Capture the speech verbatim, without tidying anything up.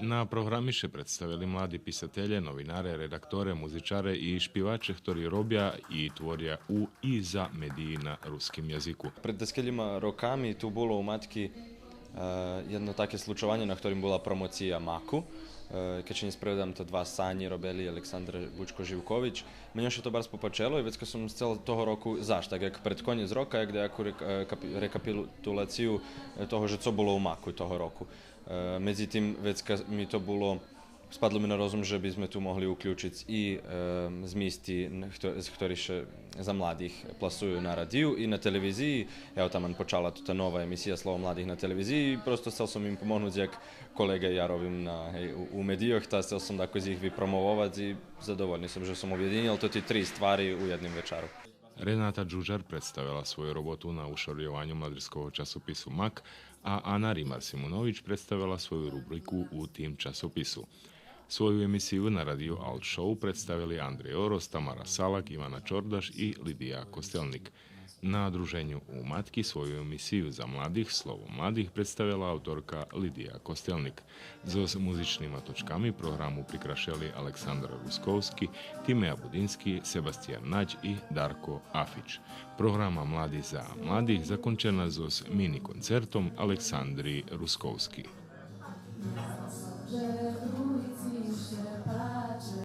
На програми ше представели млади писателє, новинаре, редакторе, музичаре и шпиваче хтори робя и творя у и за медиї на руским язику. Пред даскелїма роками ту було у Матки, е, єдно таке случованє на хторим була промоция Маку. Е, кед ше нє спреведам, то два Санї робели, Александр Бучко, Живкович. Менє ше то барз попачело и вецка сом сцел того року заш, так як пред конєц рока, як даяку рек-, е, капи-, рекапитулацию, е, того же цо було у Маку того року. Е, медзитим, вецка ми то було, спадло ми на розум же би зме ту могли уключиц и, е, змисти, н-, хто-, з-, хтори ше за младих пласую на радию и на телевизиї. Я отаман почала тута нова емисия Слово младих на телевизиї и просто сцел сом им помогнуц як Колеґа, я робим на, гей, у, у медийох, та сцел сом дакус их випромововац и задовольни сом же сом обєдинєл тоти три ствари у єдним вечару. Рената Джуджар представела свою роботу на ушорйованю младерского часопису Мак, а Ана Римар-Симунович представела свою рубрику у тим часопису. Свою емисию на радию Alt Show представели Андрей Орос, Тамара Салак, Ивана Чордаш и Лидия Костелник. На Друженю у Матки свою емисию за младих, Слово младих, представела авторка Лидия Костелник. Зоз музичнима точками програму прикрашели Александра Русковски, Тимеа Будински, Себастиян Надь и Дарко Афич. Програма Млади за младих закончена зоз мини концертом Александри Русковски.